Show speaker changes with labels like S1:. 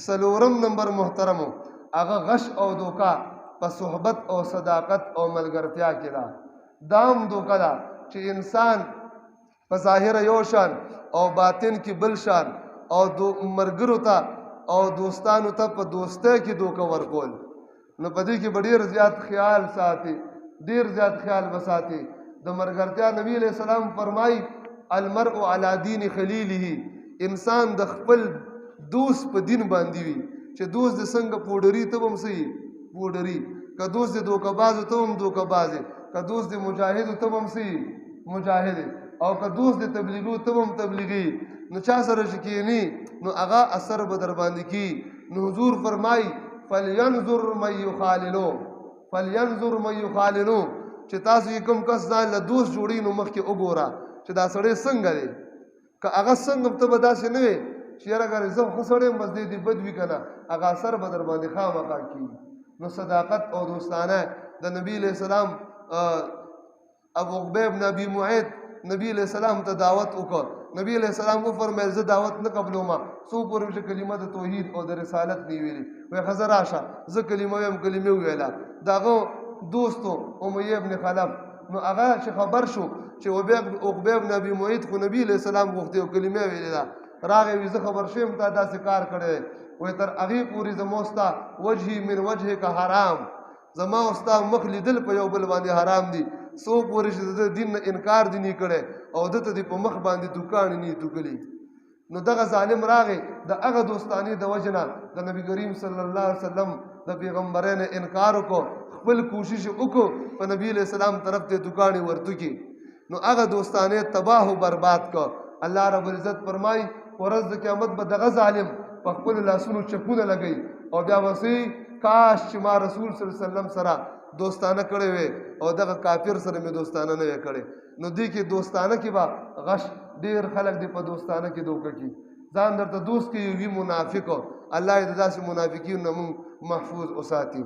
S1: څلورم نمبر محترمو، هغه غش او دوکه په صحبت او صداقت او ملګرتیا کې ده. دا هم دوکه ده چې انسان په ظاهره یو شان او باطن کې بل شان، او دو مرګرو ته او دوستانو ته په دوستۍ کې دوکه ورکول. نو په دې کې به ډېر زیات خیال ساتي، ډېر زیات خیال به ساتي. د مرګرتیا نبی علیہ السلام فرمایي المرء علی دین خلیله، انسان د خپل دوست په دین باندې وي. چې دوست دې څنګه پوډري ته به هم څه وي پوډري، که دوست دې دوکه باز ته به هم دوکه باز، که دوست دې مجاهد ته به هم څه وي مجاهد، او که دوست دې تبلیغي ته به هم تبلیغي. نو چا سره چې کښېني نو هغه اثر به در باندې کي. نو حضور فرمایي فلینظر من یخاللو، فلینظر من یخاللو، چې تاسو یې کوم کس ځان له دوست جوړوي نو مخکې وګوره چې دا سړی څنګه دی. که هغه څنګه ته به داسې نه وې چې یاره ګورې زه ښه سړی یم بس دی دې بد وي که نه، هغه اثر به در باندې خامخا کېږي. نو صداقت او دوستانه د نبی علیه السلام ابو عقبه ابن ابي معیط نبی علیه السلام ته دعوت وکړ. نبی علیه السلام وفرمیل زه دعوت نه قبلوم څو پورې چې کلمه د توحید او د رسالت نه ویلي. وایي ښه زه راشه زه کلمه وایم، کلمې وویله. د هغه دوستو امیه ابن خلف، نو هغه چې خبر شو چې عقبه ابن ابي معیط خو نبی علیه السلام غوښتی او کلمه ویلې ده، راغی وایي زه خبر شوم تا داسې کار کړی دی. وایي تر هغې پورې زما ستا وجهي من وجهک حرام، زما او ستا مخ لیدل په یو بل باندې حرام دي، څو پورې چې د ده دین نه انکار دې نه کړی او ده ته دې په مخ باندې دوکاڼې نه توکلي. نو دغه ظالم راغی د هغه دوستانې د وجې نه د نبی کریم صلی الله علیه وسلم د پیغمبرۍ نه انکار وکړو، خپل کوشش یې وکړو په نبی علیه السلام طرف ته دوکاڼې ورتوکي. نو هغه دوستانې تباه و برباد کړ. الله رب العزت فرمایي ورځ د قیامت به دغه ظالم په خپلو لاسونو چکونه لګوي او بیا به څه کاش چې ما رسول صلی الله علیه وسلم سره دوستانه کړې وې او دغه کافر سره مې دوستانه نه وې کړې. نو دې کې دوستانه کې به غش ډېر خلک دې په دوستانه کې دوکه کړي، ځان درته دوست کوي وي منافق. الله دې داسې منافقین نه موږ محفوظ وساتي.